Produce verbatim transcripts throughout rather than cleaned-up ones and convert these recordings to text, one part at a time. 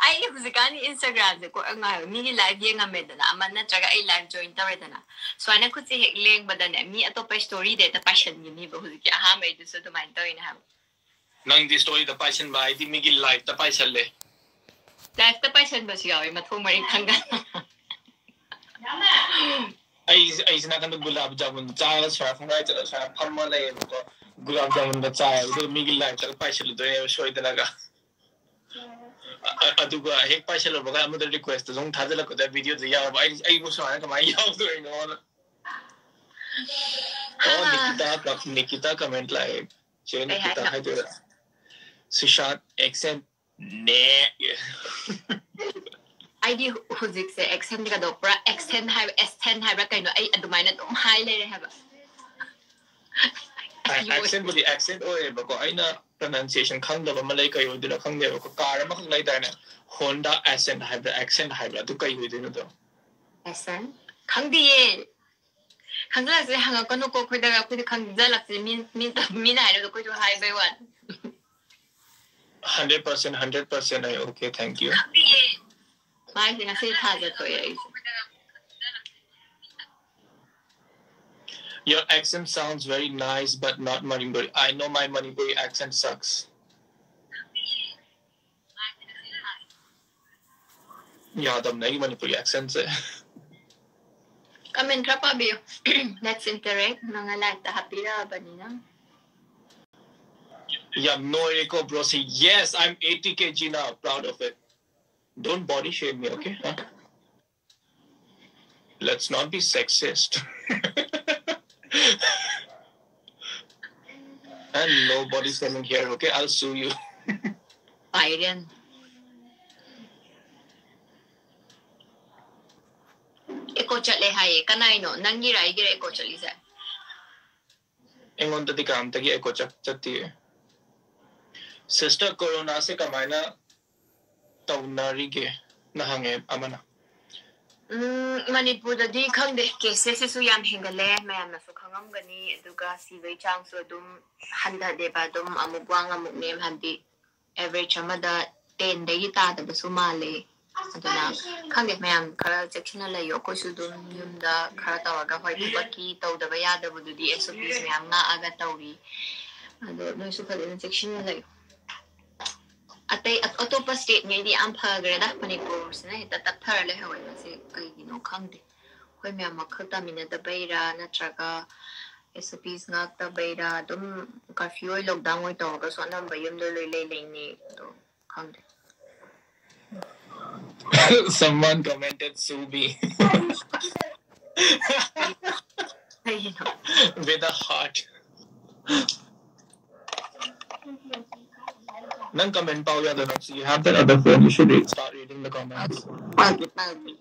ꯑꯩ ꯍꯧꯖꯤꯛꯀꯥꯟꯗꯤ Instagram-ꯁꯦ ꯀꯣ, ꯉꯥꯏꯌꯣ, ꯃꯤꯒꯤ live ꯌꯦꯡꯉꯝꯃꯦꯗꯅ, ꯑꯃ ꯅꯠꯇ꯭ꯔꯒ ꯑꯩ live join ꯇꯧꯔꯦꯗꯅ, ꯁꯨꯃꯥꯏꯅ ꯈꯨꯠꯁꯦ ꯍꯦꯛ ꯂꯦꯡꯕꯗꯅꯦ, ꯃꯤ ꯑꯇꯣꯞꯄ story-ꯗ ꯍꯦꯛꯇ ꯄꯥꯏꯁꯟꯈꯤꯅꯤꯕ꯫ ꯍꯧꯖꯤꯛꯀꯤ ꯑꯍꯥꯟꯕꯩꯗꯨꯁꯨ ꯑꯗꯨꯃꯥꯏꯅ ꯇꯧꯔꯤꯅꯦ ꯍꯥꯏꯕ꯫ ꯅꯪꯗꯤ story-ꯗ ꯄꯥꯏꯁꯟꯕ ꯍꯥꯏꯗꯤ ꯃꯤꯒꯤ live-ꯇ ꯄꯥꯏꯁꯜꯂꯦ꯫ Live-ꯇ ꯄꯥꯏꯁꯟꯕꯁꯨ ꯌꯥꯎꯋꯦ, ꯃꯊꯣꯡ ꯃꯔꯤ ꯈꯪꯗꯅ꯫ ꯑꯩ ꯑꯩꯁꯤ ꯅꯥꯀꯟꯗ ꯒꯨꯂꯥꯕ ꯖꯥꯃꯨꯟ ꯆꯥꯔꯒ ꯁꯣꯔꯥ ꯈꯣꯡꯕ꯭ꯔꯥꯏ ꯆꯠꯂꯒ ꯁꯣꯔꯥ ꯐꯝꯃ ꯂꯩꯌꯦꯕꯀꯣ꯫ ꯒꯨꯂꯥꯕ ꯖꯥꯃꯨꯟꯗ ꯆꯥꯏ, ꯑꯗꯨꯒ ꯃꯤꯒꯤ live-ꯇꯒ ꯄꯥꯏꯁꯤꯜꯂꯨꯗꯣꯏꯅꯦꯕ ꯁꯣꯏꯗꯅꯒ꯫ ꯑ- ꯑ- ꯑꯗꯨꯒ ꯍꯦꯛ ꯄꯥꯏꯁꯤꯜꯂꯨꯕꯒ ꯑꯃꯗ request-ꯇꯁꯨ ꯑꯃꯨꯛ ꯊꯥꯖꯤꯜꯂꯛꯄꯗ video-ꯗꯨ ꯌꯥꯎꯔꯕ, ꯑꯩ ꯑꯩꯕꯨ ꯁꯨꯃꯥꯏꯅ ꯀꯃꯥꯏꯅ ꯌꯥꯎꯗꯣꯏꯅꯣꯅ꯫ ꯑꯣ, ꯅꯤꯀꯤꯇꯥ ꯀ- ꯅꯤꯀꯤꯇꯥ comment ꯂꯥꯛꯑꯦ꯫ ꯆꯦ ꯀꯩ ꯅꯤꯀꯤꯇꯥ ꯍꯥꯏꯅꯣ? ꯍꯥꯏꯗꯣꯏꯔꯥ? ꯁꯨꯁꯥꯟ accent ꯅꯦ꯫ ꯑꯩꯗꯤ ꯍꯧꯖꯤꯛꯁꯦ accent-ꯀꯗꯣ ꯄꯨꯔꯥ accent ꯍꯥꯏꯕ, accent ꯍꯥꯏꯕ꯭ꯔꯥ ꯀꯩꯅꯣ, ꯑꯩ ꯑꯗꯨꯃꯥꯏꯅ ꯑꯗꯨꯝ ꯍꯥꯏ ꯂꯩꯔꯦ ꯍꯥꯏꯕ꯫ ꯑ, accent-ꯄꯨꯗꯤ accent ꯑꯣꯏꯌꯦꯕꯀꯣ, ꯑꯩꯅ pronunciation ꯈꯪꯗꯕ ꯑꯃ ꯂꯩ, ꯀꯩ ꯑꯣꯏꯗꯣꯏꯅꯣ ꯈꯪꯗꯦꯕꯀꯣ꯫ Car ꯑꯃꯈꯛ ꯂꯩꯗꯥꯏꯅꯦ, Honda Accent ꯍꯥꯏꯕ꯭ꯔꯥ, accent ꯍꯥꯏꯕ꯭ꯔꯥ, ꯑꯗꯨ ꯀꯩ ꯑꯣꯏꯗꯣꯏꯅꯣ ꯑꯗꯣ? Accent? ꯈꯪꯗꯤꯌꯦ꯫ ꯈꯪꯖꯜꯂꯛꯁꯦ ꯍꯪꯉꯛꯀꯅꯨꯀꯣ ꯑꯩꯈꯣꯏꯗꯒ, ꯑꯩꯈꯣꯏꯗꯤ ꯈꯪꯖꯜꯂꯛꯁꯦ ꯃꯤ, ꯃꯤ, ꯃꯤꯅ ꯍꯥꯏꯔꯒ ꯑꯩꯈꯣꯏꯁꯨ ꯍꯥꯏꯕꯩ ꯋꯥꯅꯤ꯫ Hundred percent, hundred percent, I okay, thank you. ꯈꯪꯗꯤꯌꯦ꯫ ꯃꯥꯏꯁꯦ ꯉꯁꯤ ꯊꯥꯖ ꯊꯣꯛꯑꯦ ꯑꯩꯁꯦ꯫ Your accent sounds very nice, but not Manipuri. I know my Manipuri accent sucks. ꯌꯥꯗꯕꯅꯦ ꯑꯩꯒꯤ ꯃꯅꯤꯄꯨꯔꯤ accent-ꯁꯦ꯫ Comment ꯈꯔ ꯄꯥꯕꯤꯌꯨ꯫ Let's interact. ꯅꯪꯅ live-ꯇ ꯍꯥꯞꯄꯤꯔꯛꯑꯕꯅꯤꯅ꯫ ꯌꯥꯝ ꯅꯣꯏꯔꯦꯀꯣ, bro-ꯁꯦ꯫ Yes, I'm eighty K G now. Proud of it. Don't body shame me, okay? Huh? Let's not be sexist. And no body shaming here, okay? I'll sue you. Byron. Echo ꯆꯠꯂꯦ ꯍꯥꯏꯌꯦ꯫ ꯀꯅꯥꯏꯅꯣ? ꯅꯪꯒꯤꯔ ꯑꯩꯒꯤꯔ echo ꯆꯠꯂꯤꯁꯦ? ꯑꯩꯉꯣꯟꯗꯗꯤ ꯀꯅꯥꯝꯇꯒꯤ echo ꯆꯠ- ꯆꯠꯇꯤꯌꯦ꯫ Sister, corona-ꯁꯦ ꯀꯃꯥꯏꯅ ꯇꯧꯅꯔꯤꯒꯦ ꯅ ꯍꯪꯉꯦ ꯑꯃꯅ꯫ ꯎꯝ, ꯃꯅꯤꯄꯨꯔꯗꯗꯤ ꯈꯪꯗꯦ, cases-ꯁꯤꯁꯨ ꯌꯥꯝ ꯍꯦꯟꯒꯠꯂꯦ, ꯃꯌꯥꯝꯅꯁꯨ ꯈꯪꯉꯝꯒꯅꯤ, ꯑꯗꯨꯒ ꯁꯤꯕꯒꯤ ꯆꯥꯡꯁꯨ ꯑꯗꯨꯝ ꯍꯟꯊꯗꯦꯕ, ꯑꯗꯨꯝ ꯑꯃꯨꯛ ꯋꯥꯡ ꯑꯃꯨꯛ ꯅꯦꯝ, ꯍꯥꯏꯕꯗꯤ average ꯑꯃꯗ ꯇꯦꯟꯗꯒꯤ ꯇꯥꯗꯕꯁꯨ ꯃꯥꯜꯂꯦ꯫ ꯑꯗꯨꯅ ꯈꯪꯗꯦ, ꯃꯌꯥꯝ ꯈꯔ ꯆꯦꯛꯁꯤꯟꯅ ꯂꯩꯌꯣ꯫ ꯑꯩꯈꯣꯏꯁꯨ ꯑꯗꯨꯝ ꯌꯨꯝꯗ ꯈꯔ ꯇꯧꯔꯒ, ꯍꯣꯏ, ꯊꯕꯛꯀꯤ ꯇꯧꯗꯕ ꯌꯥꯗꯕꯗꯨꯗꯤ S O Ps ꯃꯌꯥꯝ ꯉꯥꯛꯑꯒ ꯇꯧꯔꯤ꯫ ꯑꯗꯣ ꯅꯣꯏꯁꯨ ꯐꯖꯅ ꯆꯦꯛꯁꯤꯟꯅ ꯂꯩꯌꯣ꯫ ꯑꯇꯩ ꯑꯇꯣꯞꯄ state ꯉꯩꯗꯤ ꯌꯥꯝ ꯐꯈ꯭ꯔꯦꯗ, ꯃꯅꯤꯄꯨꯔꯁꯤꯅ ꯍꯦꯛꯇ ꯇꯠꯊꯔ ꯂꯩꯍꯧꯋꯦ꯫ ꯃꯁꯤ ꯀꯩꯒꯤꯅꯣ ꯈꯪꯗꯦ꯫ ꯑꯩꯈꯣꯏ ꯃꯌꯥꯝ ꯋꯥꯈꯜ ꯇꯥꯃꯤꯟꯅꯗꯕꯩꯔꯥ, ꯅꯠꯇ꯭ꯔꯒ S O Ps ꯉꯥꯛꯇꯕꯩꯔꯥ, ꯑꯗꯨꯝ curfew ꯑꯣꯏ, lockdown ꯑꯣꯏ ꯇꯧꯔꯒꯁꯨ ꯑꯅꯝꯕ ꯌꯨꯝꯗ ꯂꯣꯏ ꯂꯩ ꯂꯩꯅꯩ꯫ ꯑꯗꯣ ꯈꯪꯗꯦ꯫ Someone commented "Subi" ꯀꯩꯒꯤꯅꯣ? with a heart. ꯅꯪ comment ꯄꯥꯎ ꯌꯥꯗ꯭ꯔꯣ? You have that other phone, you should read, start reading the comments. ꯄꯥꯒꯦ, ꯄꯥꯒꯦ꯫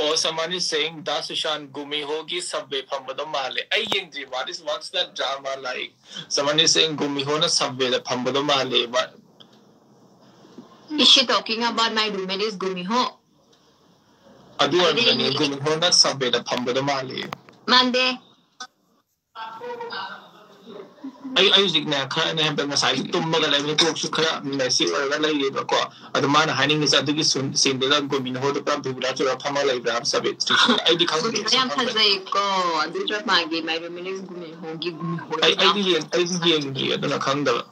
Oh, someone is saying, "Da Sushan, ꯒꯨꯃꯤꯍꯣꯒꯤ subway ꯐꯝꯕꯗꯣ ꯃꯥꯜꯂꯦ꯫ ꯑꯩ ꯌꯦꯡꯗ꯭ꯔꯤ, what is, what's that drama like?" Someone is saying, "ꯒꯨꯃꯤꯍꯣꯅ subwayꯗ ꯐꯝꯕꯗꯣ ꯃꯥꯜꯂꯦ꯫ What?" Is she talking about my roommate is Gumiho? ꯑꯗꯨ ꯑꯣꯏꯔꯝꯒꯅꯤ, ꯒꯨꯃꯤꯍꯣꯅ subwayꯗ ꯐꯝꯕꯗꯣ ꯃꯥꯜꯂꯦ꯫ ꯃꯥꯟꯗꯦ꯫ ꯑꯩ ꯑꯩ ꯍꯧꯖꯤꯛꯅꯦ, ꯈꯔꯅꯦ, ꯍꯟꯗꯛ ꯉꯁꯥꯏꯁꯨ ꯇꯨꯝꯃꯒ ꯂꯩꯕꯅꯤ, ꯀꯣꯛꯁꯨ ꯈꯔ messy ꯑꯣꯏꯔꯒ ꯂꯩꯔꯤꯕꯀꯣ꯫ ꯑꯗꯣ ꯃꯥꯅ ꯍꯥꯏꯅꯤꯡꯉꯤꯁꯦ ꯑꯗꯨꯒꯤ scene, sceneꯗꯨꯗ ꯒꯨꯃꯤꯍꯣꯗꯣ ꯄꯨꯔꯥ ꯕꯤꯕꯨꯂꯥ ꯆꯨꯔꯒ ꯐꯝꯃ ꯂꯩꯕ꯭ꯔꯥ ꯍꯥꯏꯕ subway station꯫ ꯑꯩꯗꯤ ꯈꯪꯗꯦ꯫ ꯌꯥꯝ ꯐꯖꯩꯀꯣ ꯑꯗꯨ dramaꯒꯤ My Roommate is Gumihoꯒꯤ ꯒꯨꯃꯤꯍꯣ꯫ ꯑꯩ ꯑꯩꯗꯤ ꯌꯦꯡ- ꯑꯩꯗꯤ ꯌꯦꯡꯗ꯭ꯔꯤ, ꯑꯗꯨꯅ ꯈꯪꯗꯕ꯫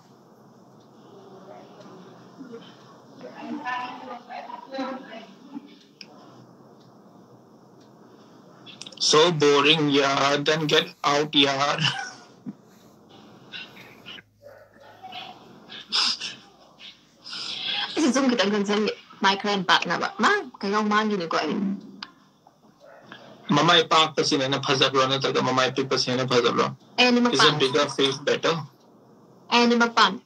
So boring, yaar. Then get out, yaar. ꯑꯩꯁꯨ ꯁꯨꯝ ꯈꯤꯇꯪ ꯆꯪꯁꯟꯒꯦ, ꯃꯥꯏ ꯈꯔ ꯄꯥꯛꯅꯕ꯫ ꯃꯥ ꯀꯩꯅꯣ ꯃꯥꯡꯈꯤꯅꯤꯀꯣ ꯑꯩ꯫ ꯃꯃꯥꯏ ꯄꯥꯛꯄꯁꯤꯅ ꯍꯦꯟꯅ ꯐꯖꯕ꯭ꯔꯣ, ꯅꯠꯇ꯭ꯔꯒ ꯃꯃꯥꯏ ꯄꯤꯛꯄꯁꯤꯅ ꯍꯦꯟꯅ ꯐꯖꯕ꯭ꯔꯣ? ꯑꯩ ꯑꯅꯤꯃꯛ Isn't ꯄꯥꯝꯃꯦ꯫ Bigger face better? ꯑꯩ ꯑꯅꯤꯃꯛ ꯄꯥꯝꯃꯦ꯫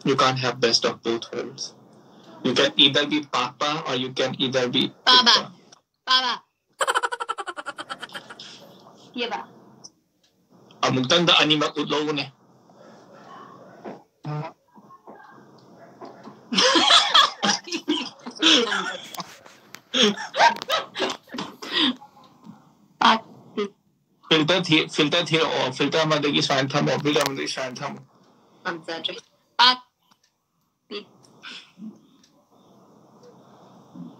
You can't have best of both worlds. You can either be ꯄꯥꯛꯄ or you can either be ꯄꯥꯕ꯫ ꯄꯤꯛꯄ. ꯄꯥꯕ꯫ ꯌꯦꯕ꯫ ꯑꯃꯨꯛꯇꯪꯗ ꯑꯅꯤꯃꯛ ꯎꯠꯂꯧꯕꯅꯦ꯫ ꯄꯥꯛ Filter ꯊꯤ filter ꯊꯤꯔꯛꯑꯣ꯫ Filter ꯑꯃꯗꯒꯤ ꯁꯨꯃꯥꯏꯅ ꯊꯝꯃꯣ꯫ Filter ꯑꯃꯗꯒꯤ ꯁꯨꯃꯥꯏꯅ ꯊꯝꯃꯣ꯫ ꯉꯝꯖꯗ꯭ꯔꯦ꯫ ꯄꯥꯛ꯫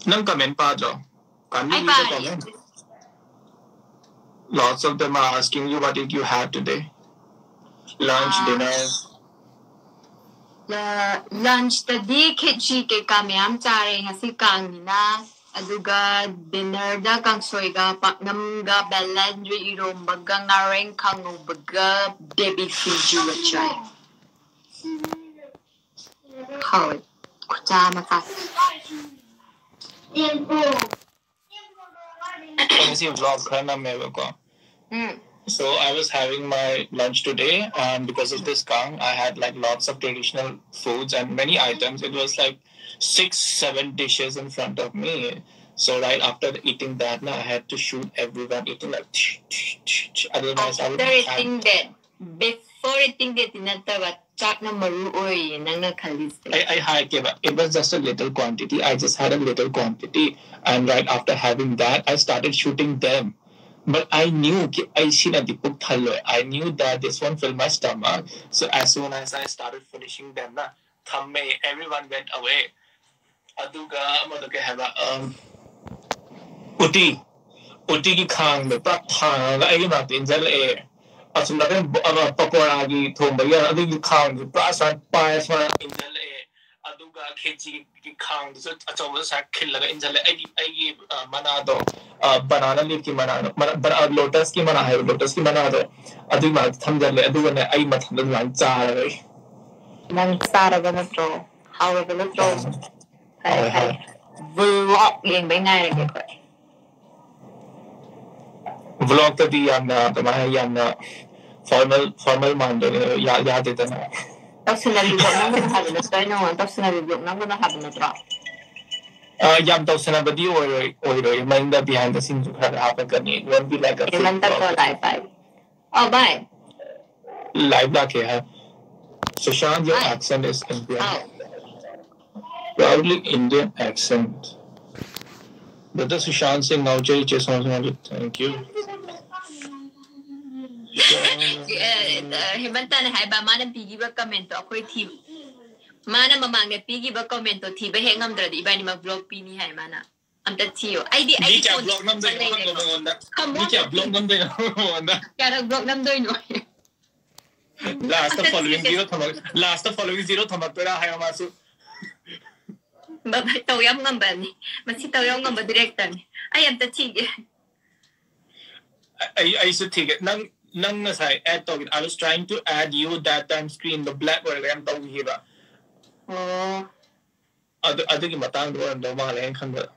ꯅꯪ comment ꯄꯥꯗ꯭ꯔꯣ? Can you ꯑꯩ read the ꯄꯥꯔꯤ꯫ comment? Lots of them are asking you what did you have today? Lunch, Ah. dinner. ꯂ- lunchꯇꯗꯤ ꯈꯦꯆꯤ ꯀꯩꯀꯥ ꯃꯌꯥꯝ ꯆꯥꯔꯦ ꯉꯁꯤ ꯀꯥꯡꯅꯤꯅ꯫ ꯑꯗꯨꯒ dinnerꯗ ꯀꯥꯡꯁꯣꯏꯒ ꯄꯥꯛꯅꯝꯒ ꯕꯦꯂꯦꯟꯗ꯭ꯔꯤ ꯏꯔꯣꯝꯕꯒ ꯉꯥꯔꯦꯟ ꯈꯥꯉꯧꯕꯒ baby ꯁꯤꯡꯖꯨꯒ ꯆꯥꯏ꯫ ꯍꯥꯎꯋꯦ꯫ ꯈꯨꯆꯥ ꯑꯃ ꯆꯥꯏ꯫ ꯑꯩ ꯉꯁꯤ vlog ꯈꯔ ꯅꯝꯃꯦꯕꯀꯣ꯫ ꯎꯝ꯫ So I was having my lunch today, and because of this ꯀꯥꯡ, I had like lots of traditional foods and many items. It was like six, seven dishes in front of me. So right after eating that, na, I had to shoot everyone eating like. Otherwise, I would After have eating that, before eating that ꯅꯠꯇꯕ ꯆꯥꯛꯅ ꯃꯔꯨ ꯑꯣꯏꯌꯦ ꯅꯪꯅ ꯈꯜꯂꯤꯁꯦ꯫ ꯑꯩ ꯑꯩ ꯍꯥꯏꯔꯛꯀꯦꯕ, it was just a little quantity, I just had a little quantity, and right after having that, I started shooting them. But I knew कि ꯑꯩ ꯁꯤꯅꯗꯤ ꯄꯨꯛ ꯊꯜꯂꯣꯏ. I knew that this won't fill my stomach. So as soon as I started finishing them, ꯅ ꯊꯝꯃꯦ, everyone went away. ꯑꯗꯨꯒ ꯑꯃꯗꯣ ꯀꯩ ꯍꯥꯏꯕ, um, ꯎꯇꯤ, ꯎꯇꯤꯒꯤ ꯈꯥꯡꯗꯣ ꯄꯨꯔꯥ ꯊꯥꯡꯉꯒ ꯑꯩꯒꯤ ꯃꯅꯥꯛꯇ ꯏꯟꯁꯤꯜꯂꯛꯑꯦ꯫ ꯑꯁꯨꯝ ꯅꯥꯀꯟ ꯕ-, ꯑꯃ ꯄꯀꯣꯔꯥꯒꯤ ꯊꯣꯡꯕꯒꯤ ꯑꯗꯨꯒꯤ ꯈꯥꯡꯗꯣ ꯄꯨꯔꯥ ꯁꯨꯃꯥꯏꯅ ꯄꯥꯏꯔ ꯁꯨꯃꯥꯏꯅ ꯏꯟꯁꯤꯜꯂꯛꯑꯦ꯫ ꯑꯗꯨꯒ ꯈꯦꯆꯤꯒꯤ ꯈꯥꯡꯗꯨꯁꯨ ꯑꯆꯧꯕꯗ ꯁꯨꯃꯥꯏꯅ ꯈꯤꯜꯂꯒ ꯏꯟꯁꯤꯜꯂꯦ꯫ ꯑꯩꯒꯤ, ꯑꯩꯒꯤ, ꯑ, ꯃꯅꯥꯗꯣ, ꯑ, banana leafꯀꯤ ꯃꯅꯥꯗꯣ, ꯃꯅꯥ, ꯕꯅꯥ-, lotusꯀꯤ ꯃꯅꯥ ꯍꯥꯏꯕ, lotusꯀꯤ ꯃꯅꯥꯗꯣ ꯑꯗꯨꯒꯤ ꯃꯅꯥꯛꯇ ꯊꯝꯖꯤꯜꯂꯦ꯫ ꯑꯗꯨꯒꯅꯦ ꯑꯩ ꯃꯊꯟꯇ ꯑꯗꯨꯃꯥꯏꯅ ꯆꯥꯔꯒ ꯑꯩ ꯅꯪ ꯆꯥꯔꯕ ꯅꯠꯇ꯭ꯔꯣ? ꯍꯥꯎꯔꯕ ꯅꯠꯇ꯭ꯔꯣ? ꯐꯔꯦ, ꯍꯥꯎꯋꯦ, ꯐꯔꯦ꯫ ꯍꯥꯎꯋꯦ꯫ Vlog ꯌꯦꯡꯕꯩ ꯉꯥꯏꯔꯒꯦ ꯑꯩꯈꯣꯏ꯫ Vlogꯇꯗꯤ ꯌꯥꯝꯅ ꯀꯃꯥꯏꯅ, ꯌꯥꯝꯅ formal, formal ꯃꯥꯟꯗꯣꯏꯅꯦ, ꯌꯥ-, ꯌꯥꯗꯦꯗꯅ꯫ ꯇꯧꯁꯤꯟꯅꯕꯤ vlog ꯅꯝꯒꯅꯨ ꯍꯥꯏꯕ ꯅꯠꯇ꯭ꯔꯣ? ꯑꯩꯅ ꯅꯉꯣꯟꯗ ꯇꯧꯁꯤꯟꯅꯕꯤ vlog ꯅꯝꯒꯅꯨ ꯍꯥꯏꯕ ꯅꯠꯇ꯭ꯔꯣ? ꯑ, ꯌꯥꯝ ꯇꯧꯁꯤꯟꯅꯕꯗꯤ ꯑꯣꯏꯔꯣꯏ, ꯑꯣꯏꯔꯣꯏ꯫ ꯃꯅꯤꯡꯗ behind the sceneꯁꯨ ꯈꯔ ꯍꯥꯞꯄꯛꯀꯅꯤ꯫ It won't be like a full ꯍꯦꯃꯟꯇꯀꯣ vlog. live ꯍꯥꯏ꯫ ꯑꯣ, bye. Live ꯂꯥꯛꯀꯦ ꯍꯥꯏ꯫ Sushant, your Hi. accent is Indian. How? Proudly Indian accent. Brother Sushant Singh, ꯉꯥꯎꯖꯩ ꯏꯆꯦ ꯁꯣꯃꯥ ꯁꯣꯃꯥ, thank you. ꯑꯦ, ꯑꯦ, ꯍꯦꯃꯟꯇꯅ ꯍꯥꯏꯕ, ꯃꯥꯅ ꯄꯤꯈꯤꯕ commentꯇꯣ ꯑꯩꯈꯣꯏ ꯊꯤꯕ, ꯃꯥꯅ ꯃꯃꯥꯡꯗ ꯄꯤꯈꯤꯕ commentꯇꯣ ꯊꯤꯕ ꯍꯦꯛ ꯉꯝꯗ꯭ꯔꯗꯤ ꯏꯕꯥꯅꯤꯃꯛ block ꯄꯤꯅꯤ ꯍꯥꯏ ꯃꯥꯅ꯫ ꯑꯝꯇ ꯊꯤꯌꯣ꯫ ꯑꯩꯗꯤ ꯃꯤ ꯑꯩꯒꯤ ꯀꯌꯥ phone block ꯅꯝꯗꯣꯏꯅꯣ ꯂꯩꯔꯦꯀꯣ꯫ ꯈꯪꯗꯕ ꯃꯉꯣꯟꯗ? Come ꯃꯤ on, ꯀꯌꯥ block ꯅꯝꯗꯣꯏꯅꯣ ꯃꯉꯣꯟꯗ? ꯀꯌꯥꯔꯛ block ꯅꯝꯗꯣꯏꯅꯣ? Lastꯇ ꯑꯝꯇ following ꯊꯤꯒꯦ꯫ zero ꯊꯝꯃꯛ lastꯇ following zero ꯊꯝꯃꯛꯇꯣꯏꯔꯥ ꯍꯥꯏꯌꯣ ꯃꯥꯁꯨ꯫ ꯕꯕꯥ ꯇꯧ ꯌꯥꯝ ꯉꯝꯕꯅꯤ꯫ ꯃꯁꯤ ꯇꯧ ꯌꯥꯝ ꯉꯝꯕ directorꯅꯤ꯫ ꯑꯩ ꯑꯝꯇ ꯊꯤꯒꯦ꯫ ꯑꯩ ꯑꯩꯁꯨ ꯊꯤꯒꯦ꯫ ꯅꯪ ꯅꯪ ꯉꯁꯥꯏ add ꯇꯧꯈꯤ꯫ I was trying to add you that time screenꯗꯣ black ꯑꯣꯏꯔꯒ ꯌꯥꯝ ꯇꯧꯈꯤꯕ꯫ ꯑꯣ꯫ ꯑꯗꯨ ꯑꯗꯨꯒꯤ ꯃꯇꯥꯡꯗ ꯑꯣꯏꯔꯝꯗꯧ ꯃꯥꯜꯂꯦ ꯑꯩꯅ ꯈꯟꯕꯗ꯫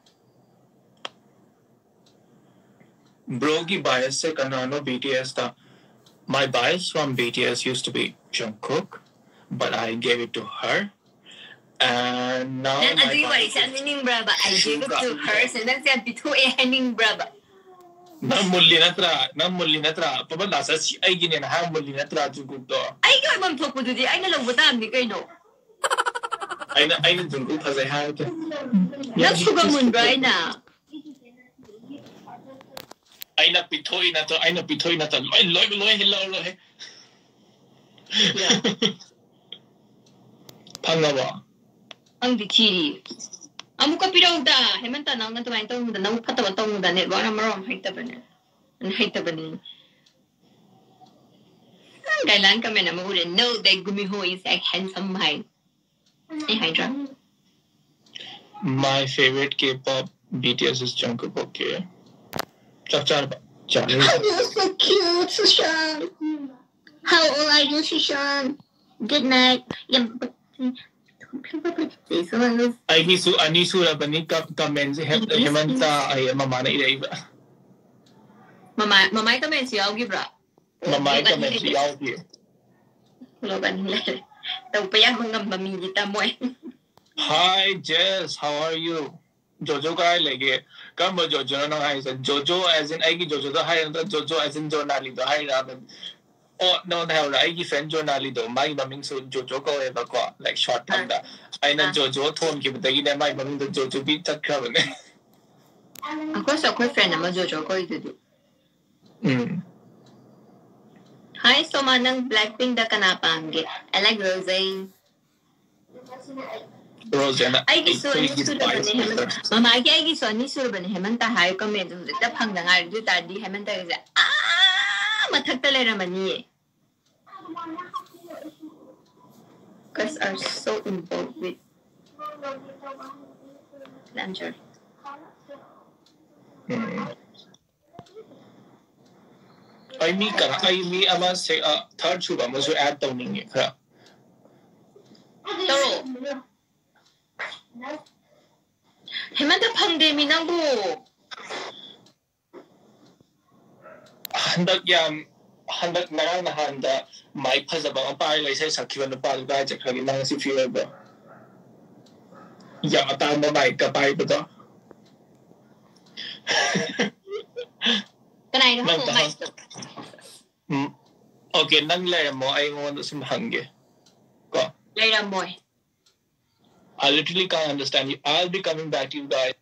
Broꯒꯤ biasꯁꯦ ꯀꯅꯥꯅꯣ BTSꯇ? My bias from BTS used to be Jungkook, but I gave it to her. And now ꯅꯪ my ꯑꯗꯨꯒꯤ bias ꯋꯥꯔꯤꯁꯦ ꯌꯥꯝ ꯅꯤꯡꯕ꯭ꯔꯕ? I gave it to her. ꯅꯪꯁꯦ ꯌꯥꯝ ꯄꯤꯊꯣꯛꯑꯦ ꯍꯥꯏꯅꯤꯡꯕ꯭ꯔꯕ? ꯅꯪ ꯃꯨꯜꯂꯤ ꯅꯠꯇ꯭ꯔꯥ? ꯅꯪ ꯃꯨꯜꯂꯤ ꯅꯠꯇ꯭ꯔꯥ? ꯄꯕꯟ ꯂꯥꯁ ꯑꯁꯤ ꯑꯩꯒꯤꯅꯦꯅ ꯍꯥꯏꯔ ꯃꯨꯜꯂꯤ ꯅꯠꯇ꯭ꯔꯥ ꯖꯨꯡꯀꯨꯛꯇꯣ? ꯑꯩꯒꯤ ꯑꯣꯏꯐꯝ ꯊꯣꯛꯄꯗꯨꯗꯤ ꯑꯩꯅ ꯂꯧꯕ ꯇꯥꯕꯅꯤ ꯀꯩꯅꯣ? ꯑꯩꯅ ꯑꯩꯅ ꯖꯨꯡꯀꯨꯛ ꯐꯖꯩ ꯍꯥꯏꯔꯒꯦ꯫ ꯅꯪ ꯁꯨꯒ ꯃꯨꯟꯕ꯭ꯔꯥ ꯑꯩꯅ? ꯑꯩꯅ ꯄꯤꯊꯣꯛꯏ ꯅꯠꯇ꯭ꯔꯣ? ꯑꯩꯅ ꯄꯤꯊꯣꯛꯏ ꯅꯠꯇ꯭ꯔꯣ? ꯂꯣꯏ ꯂꯣꯏ ꯂꯣꯏ ꯍꯦꯜꯂꯛꯑꯔꯣꯏ꯫ Yeah. ꯐꯪꯉꯕꯣ? ꯈꯪꯗꯦ ꯊꯤꯔꯤ꯫ ꯑꯃꯨꯛꯀ ꯄꯤꯔꯧꯗ꯫ ꯍꯦꯃꯟꯇ, ꯅꯪ ꯑꯗꯨꯃꯥꯏꯅ ꯇꯧꯅꯨꯗ꯫ ꯅꯪ ꯐꯠꯇꯕ ꯇꯧꯅꯨꯗ꯫ Networkꯅ ꯃꯔꯣꯟ ꯑꯃ ꯍꯩꯇꯕꯅꯦ꯫ ꯅꯪ ꯍꯩꯇꯕꯅꯦ꯫ ꯅꯪ ꯒꯥꯏꯂꯥꯟ comment ꯑꯃ ꯎꯔꯦ꯫ No, that Gumiho is a handsome ꯍꯥꯏ꯫ ꯑꯩ ꯍꯥꯏꯗ꯭ꯔꯥ? My favorite K-pop BTS is Jungkook. Okay. ꯆꯥꯛ ꯆꯥꯔꯕ? ꯆꯥꯔꯦ꯫ You're so cute, Sushan. How old are you, Sushan? Good night. ꯌꯥꯝ ꯑꯩꯒꯤꯁꯨ ꯑꯅꯤ ꯁꯨꯔꯕꯅꯤ ꯀ- commentꯁꯦ ꯍꯦ- ꯍꯦꯃꯟꯇ ꯑꯩ ꯃꯃꯥꯅ ꯏꯔꯛꯏꯕ꯫ ꯃꯃꯥ ꯃꯃꯥꯏ commentꯁꯨ ꯌꯥꯎꯈꯤꯕ꯭ꯔꯥ? ꯃꯃꯥꯏ commentꯁꯨ ꯌꯥꯎꯈꯤ꯫ Vlog ꯑꯅꯤ ꯂꯩꯔꯦ꯫ ꯇꯧꯕ ꯌꯥꯕ ꯉꯝꯕ ꯃꯤꯗꯤ ꯇꯝꯃꯣꯏ꯫ Hi Jess, how are you? ꯖꯣꯖꯣ ꯀꯥꯏ ꯂꯩꯒꯦ? ꯀꯔꯝꯕ ꯖꯣꯖꯣꯅꯣ ꯅꯪ ꯍꯥꯏꯁꯦ? ꯖꯣꯖꯣ as in ꯑꯩꯒꯤ ꯖꯣꯖꯣꯗꯣ ꯍꯥꯏꯔ ꯅꯠꯇ꯭ꯔ ꯖꯣꯖꯣ as in ꯖꯣꯅꯥꯂꯤꯗꯣ ꯍꯥꯏꯔ? ꯑꯣ, ꯅꯉꯣꯟꯗ ꯍꯥꯏꯍꯧꯔ, ꯑꯩꯒꯤ friend ꯖꯣꯅꯥꯂꯤꯗꯣ, ꯃꯥꯒꯤ ꯃꯃꯤꯡꯁꯨ ꯖꯣꯖꯣ ꯀꯧꯋꯦꯕꯀꯣ, like short ꯑꯥ꯫ termꯗ꯫ ꯑꯩꯅ ꯑꯥ꯫ ꯖꯣꯖꯣ ꯊꯣꯟꯈꯤꯕꯗꯒꯤꯅꯦ ꯃꯥꯏ ꯃꯃꯤꯡꯗꯣ ꯖꯣꯖꯣꯕꯤ ꯆꯠꯈ꯭ꯔꯕꯅꯦ꯫ ꯑꯩꯈꯣꯏꯁꯨ ꯑꯩꯈꯣꯏ friend ꯑꯃ ꯖꯣꯖꯣ ꯀꯧꯔꯤꯗꯨꯗꯤ꯫ ꯎꯝ꯫ Hi, Soma, ꯅꯪ Blackpink ꯗ ꯀꯅꯥ ꯄꯥꯝꯒꯦ? I like Rosé. Rosé ꯅ ꯑꯩꯒꯤꯁꯨ ꯑꯅꯤ ꯁꯨꯔꯕꯅꯦ ꯍꯦꯃꯟ ꯃꯃꯥꯒꯤ ꯑꯩꯒꯤꯁꯨ ꯑꯅꯤ ꯁꯨꯔꯕꯅꯦ ꯍꯦꯃꯟꯇ ꯍꯥꯏꯌꯨ ꯀꯃꯦꯟꯗꯣ ꯍꯧꯖꯤꯛꯇ ꯐꯪꯗ ꯉꯥꯏꯔꯤ ꯑꯗꯨ ꯑꯣꯏ ꯇꯥꯔꯗꯤ ꯍꯦꯃꯟꯇꯒꯤꯁꯦ ꯑꯥ ꯃꯊꯛꯇ ꯂꯩꯔꯝꯃꯅꯤꯌꯦ. Girls are so involved with Lancer. ꯎꯝ. ꯑꯩ ꯃꯤ ꯀꯅꯥ ꯑꯩ ꯃꯤ ꯑꯃ ꯁꯦ ꯊꯥꯔꯠ ꯁꯨꯕ ꯑꯃꯁꯨ add ꯇꯧꯅꯤꯡꯉꯦ ꯈꯔ. ꯇꯧꯔꯣ. ꯍꯦꯃꯟꯇ ꯐꯪꯗꯦ ꯃꯤ ꯅꯪꯕꯨ. ꯍꯟꯗꯛ ꯌꯥꯝ ꯍꯟꯗꯛ ꯉꯔꯥꯡ ꯅꯍꯥꯟꯗ ꯃꯥꯏꯛ ꯐꯖꯕ ꯑꯃ ꯄꯥꯏꯔꯒ ꯏꯁꯩ ꯁꯛꯈꯤꯕ ꯅꯨꯄꯥꯗꯨ ꯀꯥꯏ ꯆꯠꯈ꯭ꯔꯒꯦ? ꯅꯪ ꯉꯁꯤ free ꯑꯣꯏꯕ꯭ꯔꯣ? ꯌꯥꯝ ꯑꯇꯥꯡꯕ ꯃꯥꯏꯛꯀ ꯄꯥꯏꯕꯗꯣ. ꯀꯅꯥꯏꯅꯣ ꯅꯪ ꯍꯪꯉꯣ ꯇꯥꯍꯧ- ꯃꯥꯏꯛꯇꯣ. ꯎꯝ. Okay, ꯅꯪ ꯂꯩꯔꯝꯃꯣ, ꯑꯩ ꯃꯉꯣꯟꯗ ꯁꯨꯝ ꯍꯪꯒꯦ. ꯀꯣ? ꯂꯩꯔꯝꯃꯣꯏ. I literally can't understand you. I'll be coming back to you guys.